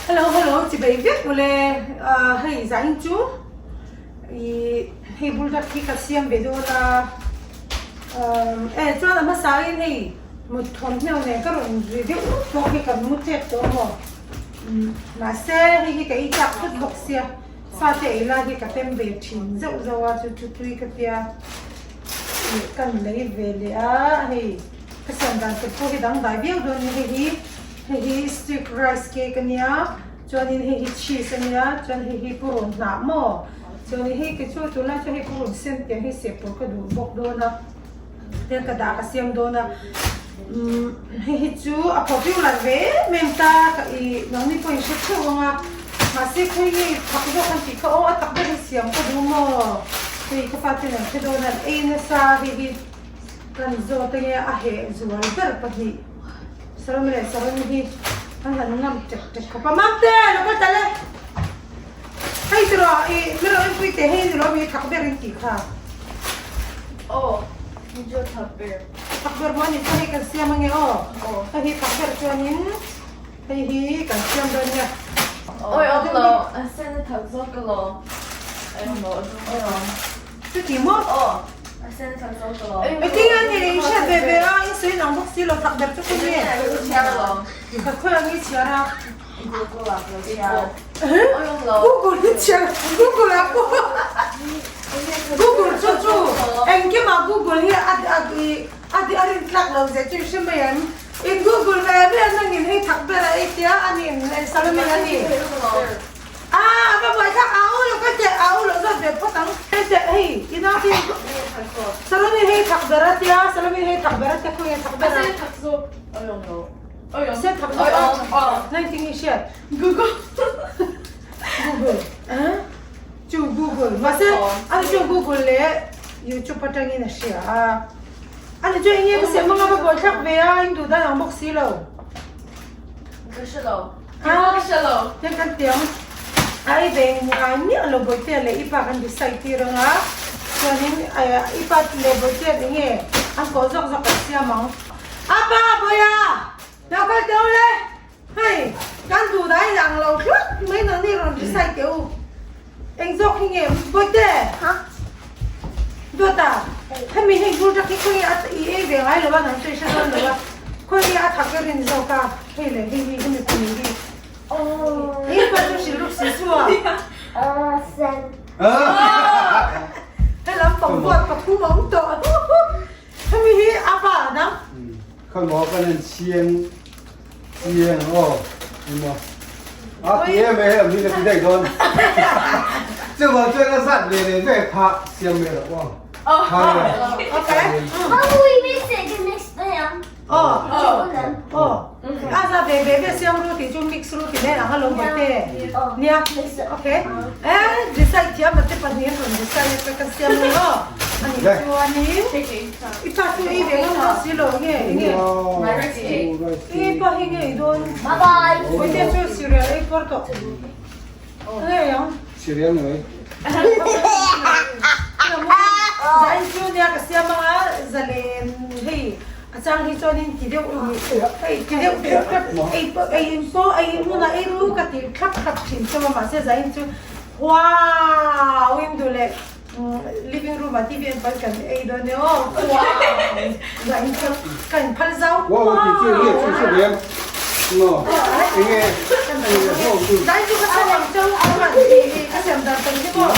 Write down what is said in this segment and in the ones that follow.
Hello hello chibei vek ule ah hei zain chu ih hei buldak hi ka siam ve dawn a umm e chuan a hmasa in hei mut thawmhnaw nen ka rawn ri deuh uk bawk hi kan mu tep tawh maw umm mahse hei hi ka ei chak thut bawk sia fate ei lai hi ka tem ve thin zauh zauh a chu chu tui ka tia ih kan lei ve leh a hei ka siam dan tur pawh hi dangdai viau dawn a ni hei hi. Hei hi stick rice cake a nia chuanin hei hi cheese a nia chuan hei hi purun hnah maw chuanin hei ke chu tunlai chuan hei purun sen tiang hi seh pawh ka duh bawk dawn a tiang ka dah ka siam dawn a umm hei hi chu a popular ve em em ta ka ih nangni pawh in hre theuh ang a mahse khawi nge thak zawk an tih kha aw a tak ber hi siam ka duh maw hei ka fate an hre dawn a an ei nasa hei hi kan zawt ange a heh zual ber pahnih. Saron leh saron hi an han ngam tek tek khawp a, Mamte lo kal ta le, hei chu rawh i mi rawh inpui teh hei ni lo mi thak ber in tih kha. Aw ni chu thak ber. Thak ber maw ani chuan hei kan siam ange aw. Aw. Hei hi thak ber chuanin hei hi kan siam dawn nia. Awi awm lo, a sen a thak zawk ka lo. Awi awm lo, awi awm. Chuti maw? Aw, a sen thak zawk ka lo. Engtin nge ni in hriat ve ve a, in sawi nang bawk si lo thak ber chu khaw nge? Chhiar lo. Ka khawi ang i chhiar a. Google ah ka lo chhiar. Google i chhiar, Google ah pawh. Google chu chu engkimah Google hi a a a a rin tlak lo zia chu i hre mai em? In Google ve ve nangin hei thak ber a ei tia a ni Salome a ni. A va buai thlak a u lo ka teh a u lo zawt ve phawt ang. Hei teh hei i nau hi Salome hei thak ber a tia Salome hei thak ber a tia khawnge thak ber a. A sen thak zawk awih lo a sen thak zawk a nang tinge i hriat Google Google chu Google mahse ani chu Google leh YouTube atangin a hria a ani chu enge ka siam anga va buai thlak ve a in duh dan ang bawk si lo. Ka hre lo. Ka hre lo. Tiang kan tiang ai ve ngai miah lo Bawihtea leh i pa kan decide tir ang a, chuanin i pa leh Bawihtea eng nge an kawh zawk zawk kan siam ang. Apa Bawiha! Lo kal teh u le! Hei kan duh dah in ang lo tlat mai nang ni rawn decide teh u. Eng zawk hi nge Bawihte? Ha? Duata, hemi hei bul tak hi khawi a i ei ve ngai lo a nang chu i hre dawn lo a, khawi a thak ber in zawk a, hei leh hei hi hemi pahnih hi. Hei pa chu hrilh ruk si chu a. Sen. He lam pang buat pathum a awm tawh. Hemi hi a pa dang. Khawi maw kan en chiang chiang aw emaw a ti em e hei mi ka ti daih dawn chuvang chuan a zat ve leh ve kha siam mai loh aw kha Okay. How do we mix it? You mix them. Aw aw a zat ve ve ve siam ru tih chu mix ru tih nen ang a lo mawi te nia okay e decide thiam a te pahnih an rawn decide a ka siam mai aw ani chuanin I pa chu ei ve ngam dawn si lo nge enge i pa hi nge i dawn Bye bye. Puitea chu cereal ei puar tawh nge ang Cereal ni mai. Zain chu nia ka siam anga zalen hei a chang hi chuanin ti deuh hei ti deuh thlap thlap ei pawh ei in pawh ei hmunah ei ru ka ti thlap thlap thin chauh a mahse zain chu wow in duh leh Living room ah TV an pal kan ei dawn e aw. Kan phal zau. Wow ti chu nge chu chu ve no enge Dai chu ka siam ang chau chuan ka siam dan tan hi maw.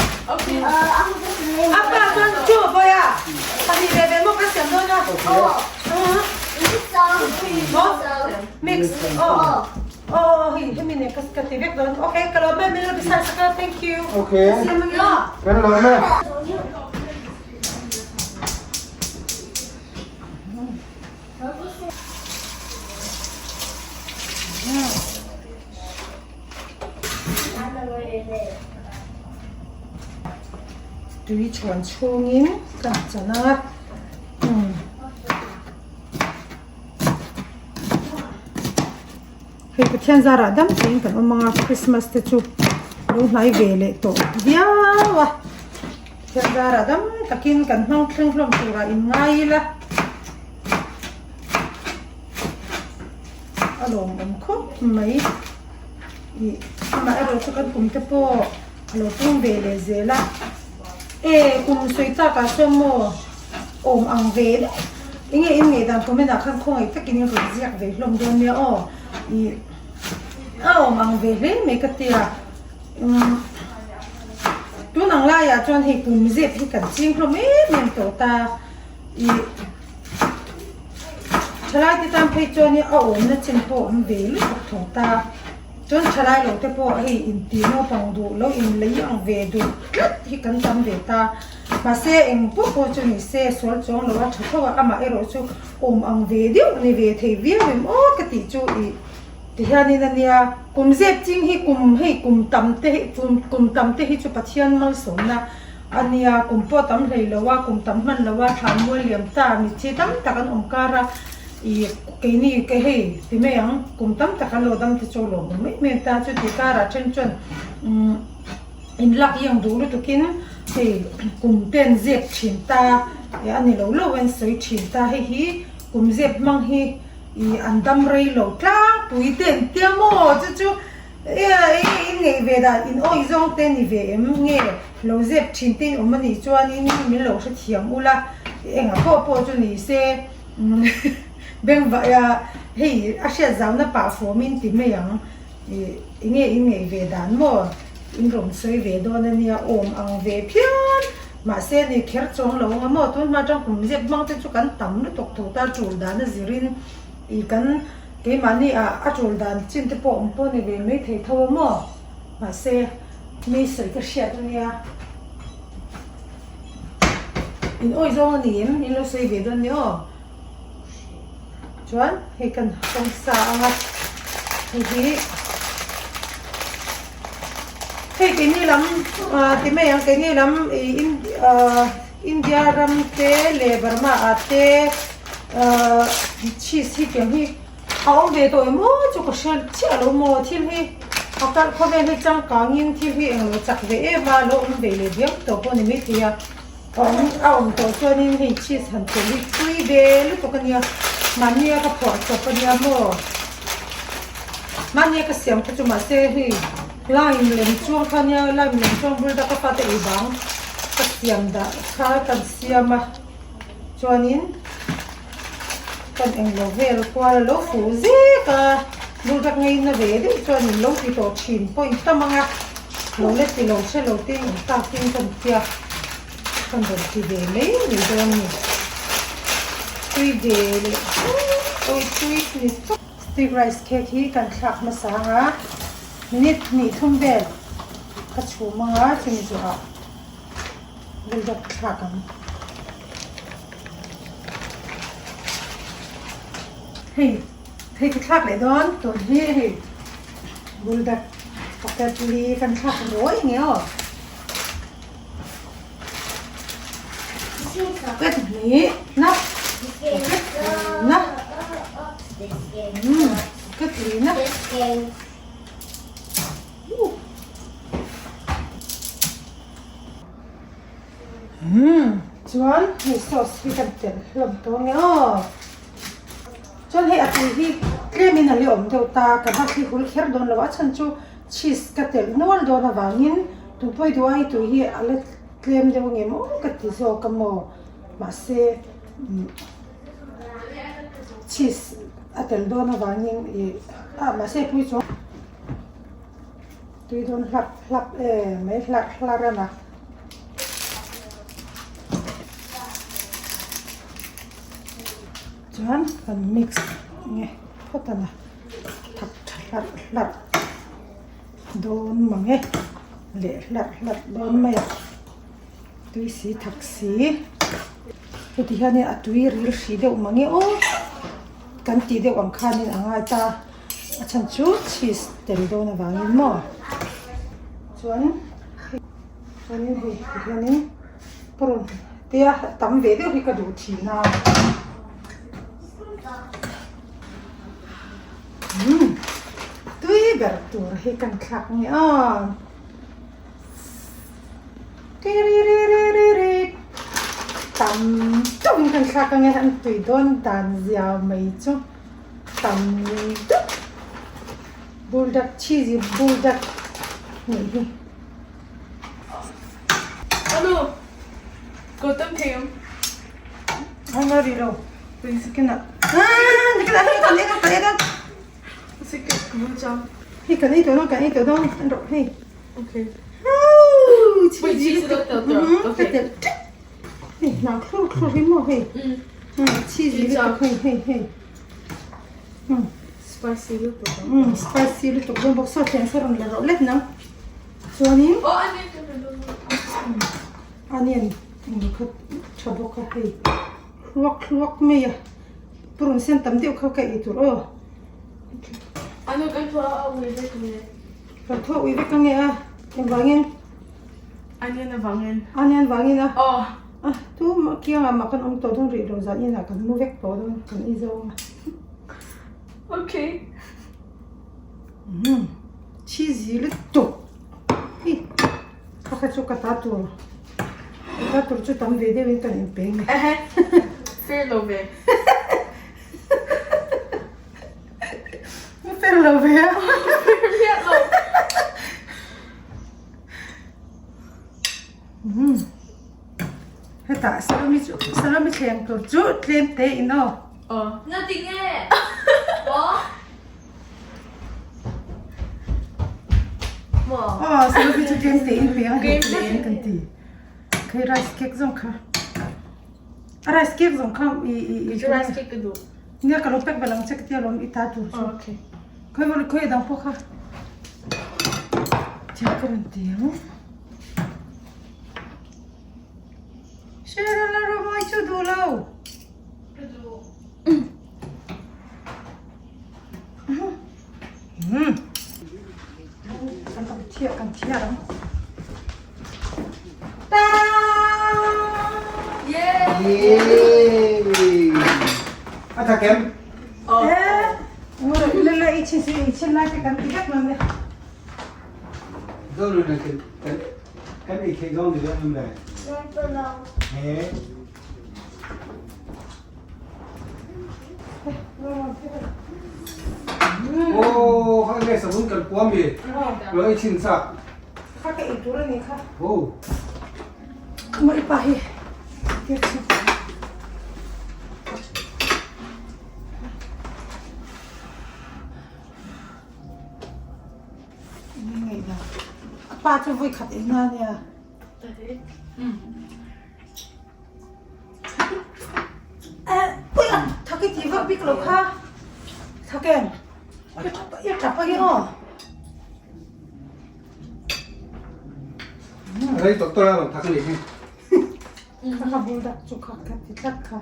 Apa chuan chu boya. Pahnih ve ve maw ka siam dawn a. Mix. Oh. Aw hei hemi nen ka ka ti vek dawn ok ka lawm em min lo decide sak a thank you ok siam ang ila kan lawm e. Tui chhuan chhungin ka chan a. Hei Pathian zarah dam tein kan awm ang a Christmas te chu lo hnai ve leh tawh viau a Pathian zarah dam takin kan hmang thleng hlawm turah in ngai ila a lawmawm khawp mai. Ih amaherawh chu kan kum te pawh a lo pung ve leh zel a. E kum sawi tak ah chuan maw awm ang ve deuh enge in ngaihdan comment ah khan khawngaih takin in rawn ziak ve hlawm dawn nia aw. Ih a awm ang ve hle mai ka tia. Umm tun ang laiah chuan hei kum zep hi kan ching hlawm em em tawh ta. Ih thalai te tan phei chuan a awmna chin pawh awm ve lutuk tho ta. Chuan thalai lo te pawh hei inti naupang duh lo inlei ang ve duh tlat hi kan tam ve ta. Mahse eng pawh pawh chu ni se sual chuang lo a tha tho a, amah erawh chu awm ang ve deuh ni ve thei viau em aw ka tih chu ih tihianin a nia. Kum zep ching hi kum hei kum tam te hi kum tam te hi chu Pathian malsawmna A nia, kum pawh tam hlei lo a, kum tam hman lo a, thlan mual liam ta, mitthi tam tak an awm kar a, ih keini ke hei ti mai ang, kum tam tak an lo dam te chu a lawm awm em em ta, chuti karah then chuan umm in lak iang duh lutukin hei kum te an zep thin ta, ih a ni lo lo an sawi thin ta, hei hi kum zep hmang hi ih an dam rei lo tlangpui te an tia maw chu chu. Enge in ngeih ve dan in awih zawng te ni ve em nge lo zep thin te in awm anih chuanin min lo hrethiam ula engah pawh pawh chu ni se bengvai a hei a hriat zauna pah fawm in ti mai ang enge in ngeih ve dan maw in rawn sawi ve dawn ania awm ang ve phian mahse ni kher chuang lo anga maw tun hma atang kum zep hmang te chu kan tam lutuk tho ta tul dan a zirin ih kan. Keimahni ah a tul dan chin te pawh awm pawh ni ve mai thei tho a maw? Mahse, mi sawi ka hriat a nia. In awi zawng a ni em? In lo sawi ve dawn nia aw. Chuan hei kan hawng sa ang a, hei hi hei keini lam ah ti mai ang keini lam ih ah India ram te leh Burma ah te ahh cheese hi tiang hi a awm ve tawh em aw chu ka hre chiah lo maw thil hi a kalh khawvel hi changkangin thil hi englo chak ve em a lo awm ve leh diam tawh pawh a ni maithei a a awm a awm tawh chuanin hei cheese han telh hi tui ve lutuk a nia mahnia ka phuah chawp a nia maw mahnia ka siam kha chu mahse hei lime lem chuang kha nia lime lem chuang bul dak a fate ei bang ka siam dah kha kan siam a. Chuanin kan englo vel kual a lo fuh zek a, buldak ngaina ve deuh chuan in lo ti tawh thin pawh in tam ang a, lo la ti lo hre lo te in awm takin kan tia kan rawn ti ve mai mai dawn a ni. Tui ve leh awi tui ni tawp. Stick rice cake hi kan thlak hmasa ang a, minute hnih thum vel ka chhum ang a chumi zawhah. Buldak thlak ang. Hei, hei ka thlak leh dawn tun hi hei buldak pakhat li kan thlak ruai nge aw. Pakhat hnih na pakhat na pakhat li na. Umm chuan hei sauce hi kan telh hlawm tawh ange aw chuan hei a tui hi tlem in a la awm deuh ta ka va thli hul kher dawn lo a chhan chu cheese ka telh nual dawn avangin tupawh duh ai tui hi a la tlem deuh ange maw ka ti zawk a maw mahse umm cheese a telh dawn avangin ih ah mahse pui chuang. Tui dawn hlap hlap e mai hlarh hlarh a na. Chuan kan mix nge phawt a na thak tha hlarh hlarh dawn mang e leh hlarh hlarh dawn mai a tui si thak si heti hianin a tui ril hrih deuh mang e aw kan tih deuh ang khanin a ngai ta. A chhan chu cheese tel dawn avangin maw chuan chuanin hei tihianin purun tia tam ve deuh hi ka duh thin a umm tui ber tur hi kan thlak nge aw tiririririri tam teuhin kan thlak ange an tui dawn dan zia mai chu. Tam deuh. Buldak cheesy buldak nih hi. Anu Gautam thei ang. Ai nga ri lo. Wait second ah. Ah, ni kan kan ei kan ei kan. Second bul chang. Hei kan ei tawh dawn kan ei tawh dawn an rawh hei. Okay. Woo! Wait, cheese lo tel tawh. Okay. Ka tel tep. Hei hnang thlur thlur hi maw hei. Cheesy lutuk hei hei hei. Spicy lutuk. Spicy lutuk dawn bawk saw thleng saw rawn la rawh lek nang. Chuanin Oh onion ka pe dawn. Onion engkhat tha bawk a hei. Hluak hluak mai a. Purun sen tam deuh kha ka ei tur aw. Ano kan thua a ui vek nge? Kan thua ui vek ange a. Engvangin? Onion avangin. Onion vangin a. Aw. A tu kiangah mah kan awm tawh dawn rih lo zan inah kan mu vek tawh dawn kan ei zo ang a. Okay. Umm cheesy lutuk hi kha kha chu ka ta tur ka ta tur chu tam ve deuhin kan inpe nge. Ehe fair lo ve. Fair lo ve a. Fair miah lo. Umm hetah salami chu salami thleng tur chu tlem te in aw. Aw. Nothing e. Maw? Maw? Aw salami chu tlem te in pe ang hei tlem kan ti. Khai rice cake zawng kha. A rice cake zawng kha i i i. Rice cake ka duh. Nia ka lo pack belh ang che ka tia lawm i ta tur chu. Okay. Khawi maw khawi dang pawh kha. Thil ka rawn ti ang. Hre la rawh chu duh lo. Ka duh. Umm. Kan tak thiah kan thiah ang. Ta-da! Yay! Yay! A tha kem. Oh. Eh, ngor le le i chin si i chin lai te kan ti vek man le. Zo lu na kan kan ei thei zawng ni lo em le. He. Aw kha nge sabun kan pua mi lo ei chin chak. Kha ka ei tur ani kha. Aw. Mo i pa hi. Tir chin. A pa chu vui khat ei na nia. Thak i ti vak bik lo kha. Thak em. I tap a hi aw. Rei doctor a rawn thak a nih hi. Kha kha bul dak chu kha kha ti tlat kha.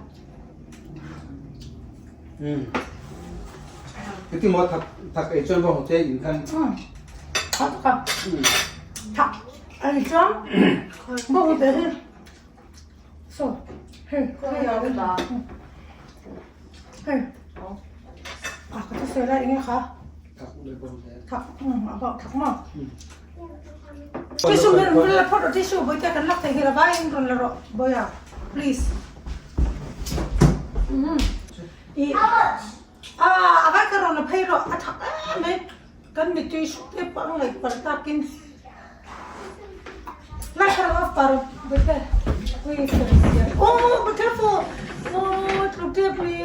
Cái tiếng thật thật ấy chuyên vào chơi in khăn. Thật kha. Thak ai chuan bawng te hi saw hei hei a hei a ka sawi lai enge kha thak a bawk thak maw tissue min rawn la phawt rawh tissue bawihte kan lak thei hi la vaiin rawn la rawh bawiha please ih a a vai ka rawn la phei rawh a thak em mai. Kan mittui hruk te pawh a ngaih palh takin Light kha rawn off pah rawh Bawihte Ui sorry sia Oh be careful Oh tluk tep ri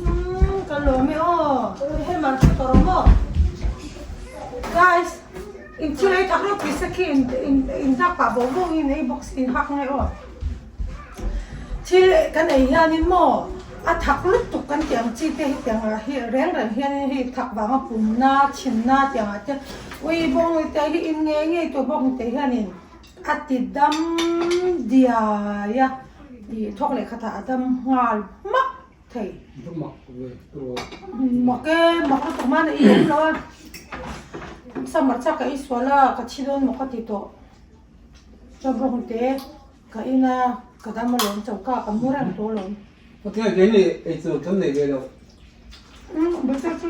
Umm ka lawm e aw Hei man tha tawh rawh maw Guys in thil ei thak ropui se khi in in in dak pah vawng vawng in ei box in hak nge aw. Thil kan ei hianin maw a thak lutuk kan tih ang chi te hi tiang ah hi reng reng hianin hei thak vanga pumna chhinna tiang ah te ui bawng te hi in ngei ngei tur bawk te hianin a ti dam diai a ih thawk leh khatah a dam nghal hmak thei. Mak e mak lutuk mahni i awm lo a summer chak ka isual a ka thi dawn maw ka ti tawh. Chuan bawng te ka in a, ka dam alawm choka ka mu reng tawh alawm. Pathian kei nih ei chu kan nei ve lo. Umm bawlhhlawh chu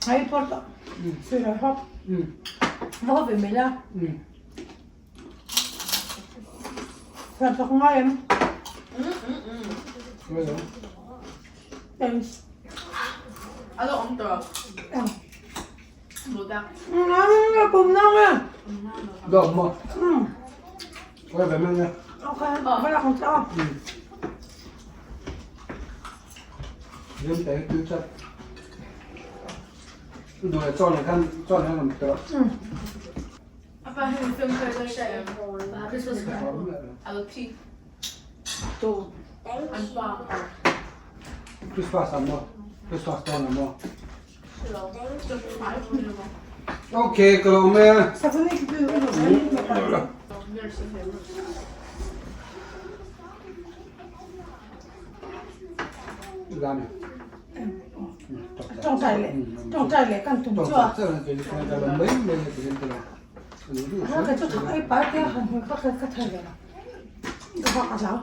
a ei phawt a, sir a hawk. Va haw ve mai la. Hlat vak ngai em? Ngai lo. Thanks. A lo awm tawh. Pum nang e. Dawm maw? Oi ve mai nge. Ok, va lak ang che aw. Rim te hi tui chat. Duh leh chaw nen khan chaw nen rawn ti rawh. Apa hi film kai lai ta em. Christmas card. Alo thi. Tu. An pa. Christmas ang maw? Christmas dawn ang maw? Ok, ka lo awm e. Tawngtai leh tawngtai leh kan tum chu a. Ka chu thak ei pai te han hmu kha ka thei ve lo. Ka bak a hlau.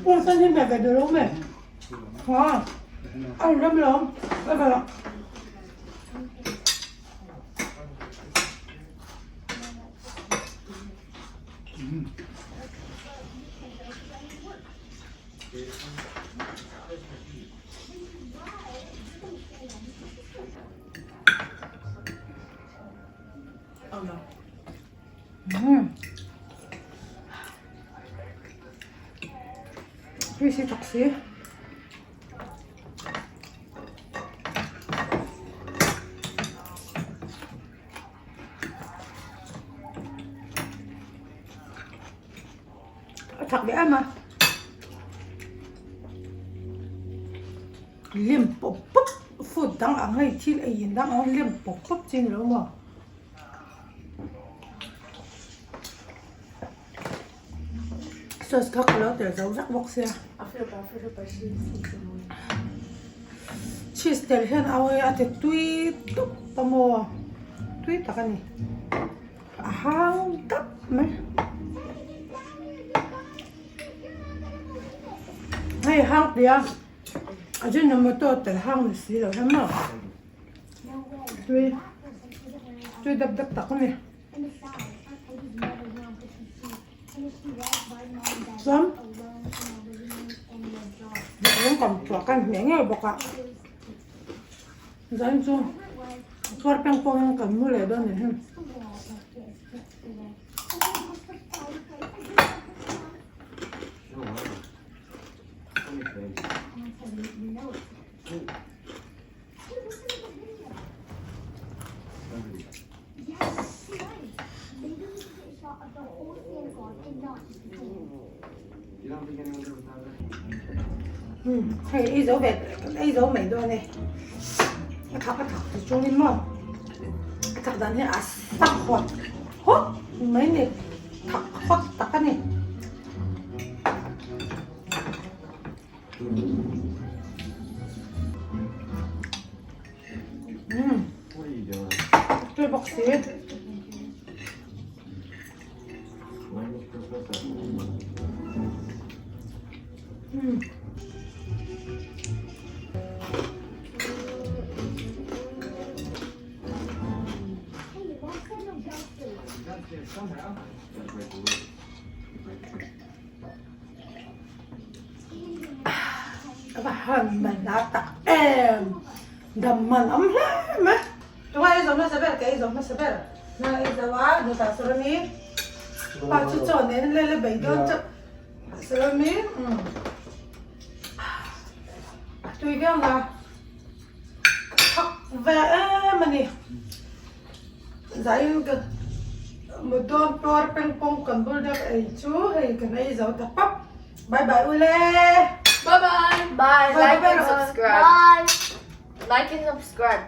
Pu san hi hmeh ve duh lo me. Ha. A ram lawm. Ka ve lo. Hei si tak si. A thak ve em a. Lim pawp pawp food dang ang hei thil ei in dang ang lim pawp pawp chi ni lo maw. Sauce kha ka lo tel zo vek bawk sia. Cheese tel hian a awi a ti tui tawp a maw tui tak a ni a hang dap mai hei hang tia ajinomoto tel hang ni si lo hian maw tui tui dap dap tak a ni. Chuan rawng kan tuah kan hmeh ngei bawk a zanin chu chhuar peng pawng kan mu leh dawn ni hi. Hei ei zo ve kan ei zo mai dawn e a thak a thak ti chungin maw a thak dan hi a sak hawt hawt mai ni thak hawt tak a ni. Tui bawk si. A va han man a tak em dam man awm hle mai tunga ei zawm hmasa ber ka ei zawm hmasa ber na ei zo a dawtah sawrami pa chu chaw nen le le bei dawn chauh sawrami a tui viau na thak ve em a ni. Zain ka mut dawn pawr peng pawng kan bul dak ei chu hei kan ei zo ta pap bye bye ule Bye bye. Bye. Like and subscribe. Bye. Like and subscribe.